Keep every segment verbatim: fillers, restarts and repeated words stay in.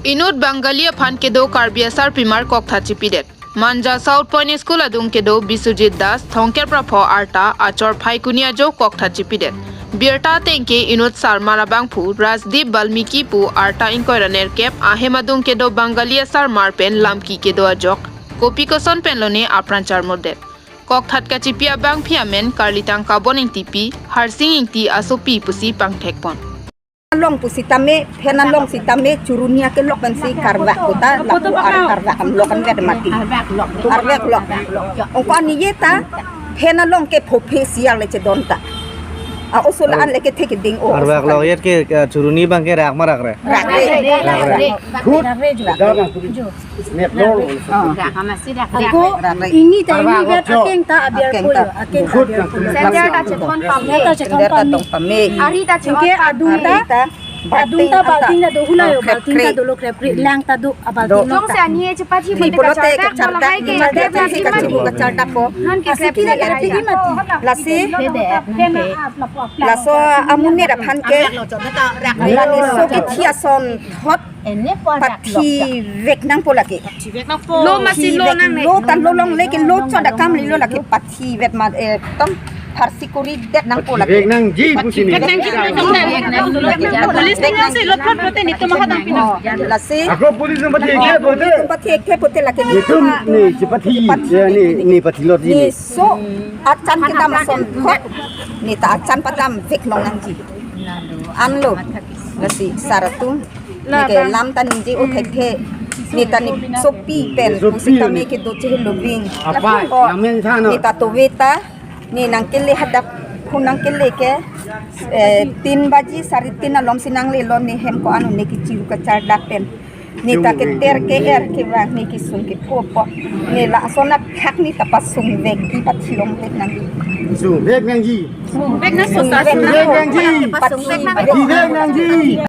Inut Bengali aphan kedo Karbi asarpimar kokthat chipidet. Manja South Point School adung kedo Biswajit Das, Thongker Prapho arta, achor Phaikuni ajo kokthat chipidet. Birta ateng ke inut sarmar abangphu Rajdeep Balmiki pu arta ingkoi ra nerkep ahem adung kedo Bengali asarmar pen lamki kedo ajok kopi koson pen lone apran charmordet. Kokthat kachipi abangpi amen Karlitang Kabon Ingtipi, Harsing Ingti asopi pusi pangthekpon. Along pusitame, phen along sitame, churuni akelok pensi karvak kota, lapu ar karvak amlok anvet mati. Arvak lok. Ongko aniye ta, phen along ke phophe sial le chedon ta. A oso la-an le kethe keding o. Arvak lok yet ke, eh, churuni abang ke rak ma rak re? Rak re. Rak re. Rak re. Ako, ini ta ini vet akeng ta abiar koyo, akeng ta abiar koyo. Sender ta chethon pame. Sender ta chethon pame. Ari ta chethon pame. Adung ta, adung ta balting ta do hula yo, balting ta dolo krepri, lang ta do, abalting ta. Jongsi ani chepathi mati polote kachardak, kachardak, kachardak po. Non ke krepri mati. Lasi, laso amonit aphan ke, lani so kethi ason thot, pathi vek nangpo lake. Lo masi lo nang ne. Lo tan lo longle ke lo chot akam lilo lake pathi vet ma, eh, tom pharsi koridet nangpo lake. Vek nangji pusi ne. Vek nangji. Police tinggal si lo thot pote netum ahadang pino. Lasi. Ako police nang pathi ke pote. Pathi ke pote lake. Netum ne chepathi. Pathi. Ya ne, ne pathi lo di. Ne so achan kedam ason thot. Ne ta achan patam vek long nangji. Anlo. Lasi sar atum. Neke lam ta ningje o thekthe. Ne ta ne sopi pen. Sopi. Pusitame kedo chehelo bing. Apai, o, namen than o. Ne ta tove ta. Ne nangkele hadak, phu nangkele ke, eh, tin baji, sari tin alom si nanglelo ne hem ko-an ne kechiru kachardak pen. Ne ta keter ke-er kevang ne kesung kepho po. Ne lason athak ne ta pasung vek di pathi long vek nangji. Sung vek nangji. Sung vek nang. Sung vek nangji. Pathi vek nangji.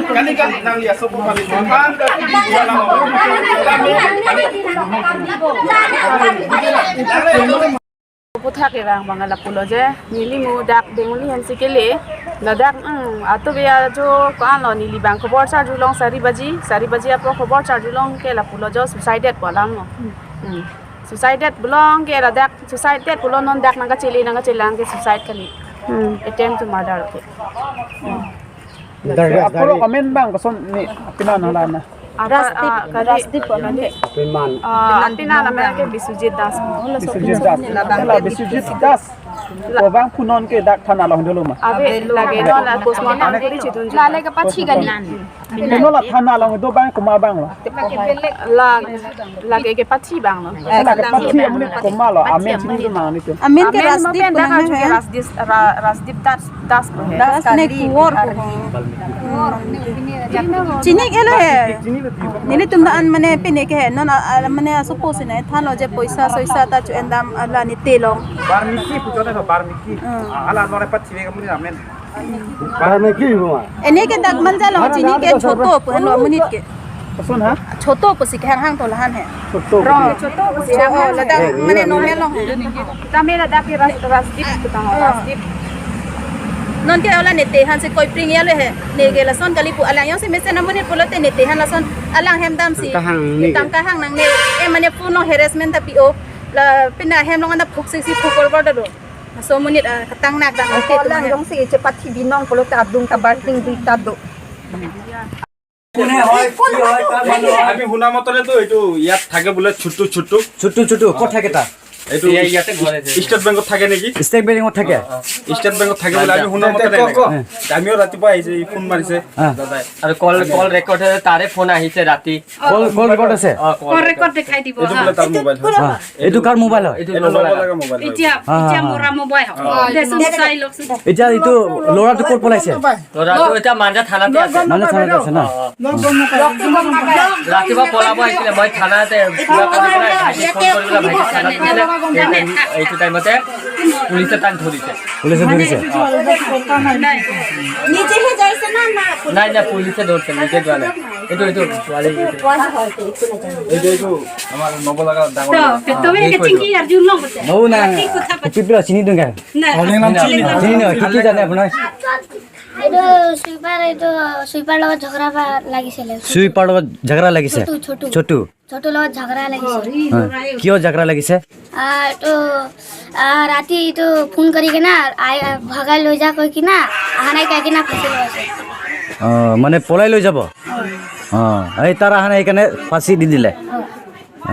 Kali kali nang liya sopo kali. Puthak evang bang lapulo je, neli mo dak Bengali hensi kele, ladak, mm, atu biya jo ko-an lo neli bang khobor charjulong sari baji, sari baji apo khobor charjulong ke lapulo jo suicided pu alam lo. Mm. Suicided bulong ke ladak, suicided pulo non dak nangkachele nangkachelang ke suicide kali. Mm. Attempt to murder ke. Mm. Apor amen bang koson ne apina nang lana. Apa, Rajdeep, ah, kali, Rajdeep kali. Amen. Ah, apina name ke Biswajit Das. Biswajit Das. Hala Biswajit Das. Ko bang punon ke dak thana along dolo ma. Ave lage no la postmortem kuri chitun. La lage pathi kali. Punon la thana along do bang kuma bang la. La lage ke pathi bang lo. Eh, lake pathi amonit komat lo, amen chini tu nang ni tu. Amen ke Rajdeep dak ko nang ajo ke hai. Rajdeep, Ra-, Rajdeep Das, Das ko hai. Das ne kuwor ko. Chini ke lo hai. Nelitum an mane pine ke hai. Non a, a, mane asopo si na than lo je poisa soisa ta cho-en dam ala ne telong. Balmiki puchot na Balmiki. Hmm. Ala non pathi vek amonit amen. Balmiki buma. Ene ke dak Manja along chini ke Choto pu henlo amonit ke. Koson ha? Choto pusi kehang hang to lahan hai. Choto. Rong Choto pusi kehang hang. Ladak mane normal along hai. Tame ladak ke Ras-, Rajdeep pu tang Rajdeep. Non ke ala ne tehan si koipring ya le hai. Ne ke lason kali pu alang jongsi mesen amonit pulote ne tehan lason alang hem dam si. Tangka hang ne. Tangka hang nang ne. Eh, mane phone along harassment ta pi-o. La pina hem along anta phuk si si phuk kor kor ta do. Laso amonit, ah, katang nak dang. Ako ante lang tu jongsi chepathi binong pulote adung ta barting di ta do. আমি শুনা মতে তো এইটো ইয়াত থাকে বোলে চুট্টু চুট্টু। চুট্টু চুট্টু, ক'ত থাকে তাৰ? এইটো ইয়াতে ঘৰ আছে। ষ্টেট বেংকত থাকে নেকি? ষ্টেট বেংকত থাকে। ষ্টেট বেংকত থাকে বুলি আমি শুনা মতে ক, ক। এনেকে। আমিও ৰাতিপুৱা আহিছে, ই ফোন মাৰিছে। হা। দাদাই। আৰু কল, কল ৰেকৰ্ড আছে, তাৰে ফোন আহিছে ৰাতি। কল, কল ৰেকৰ্ড আছে? অ, কল কল ৰেকৰ্ড। ৰেকৰ্ড দেখাই দিব, এইটো হা। বোলে তাৰ মোবাইল হয়। হা। এইটো কাৰ মোবাইল হয়? এইটো এইটো নব লগা। নব লগা মোবাইল হয়। এতিয়া, হা, হা, এতিয়া হা। মৰা মোবাইল হয়। অ, দেচোন, চাই লওকচোন। এতিয়া এইটো ল'ৰাটো ক'ত পলাইছে? ল'ৰাটো এতিয়া মাঞ্জা থানাতে আছে। মাঞ্জা থানাতে আছে ন? অ, অ। ৰাতিপুৱা পলাব আহিছিলে, মই থানাতে কিবা কৰি পেলাই ভাইটিক ফোন কৰি পেলাই ভাইটিক থানাত দিছিলে। সেই টাইম, এইটো টাইমতে পুলিচে তাক ধৰিছে। পুলিচে ধৰিছে? নাই। নিজেহে যাইছে না, না? নাই, নাই, পুলিচে ধৰিছে, নিজে যোৱা নাই। এইটো, এইটো, পোৱালি, এইটো। এইটো, এইটো আমাৰ নব লগা ডাঙৰ তো, ল'ৰা। তুমি অ, একে চিংকি আৰু জোন লং কৈছে। ময়ো নাই। ঠিক কথা কৈছে। পিপৰা চিনি দিওঁ কা? নাই। চিনি নাপায়। কি, কি জানে আপোনাৰ? এইটো চুইপাৰ, এইটো চুইপাৰ লগত ঝগৰা বা লাগিছিলে। চুইপাৰ লগত ঝগৰা লাগিছে? চটু, চটু। চটু। চটু লগত ঝগৰা লাগিছে। হয়। কিয় ঝগৰা লাগিছে? আহ, তো, আহ, ৰাতি এইটো ফোন কৰি কিনা, আই, ভগাই লৈ যা কৈ কিনা, আহা নাই কৈ কিনা ফাঁচি লগাইছে। অ, মানে পলাই লৈ যাব? অ, এই তাৰ আহা নাই সেইকাৰণে ফাঁচি দি দিলে? অ।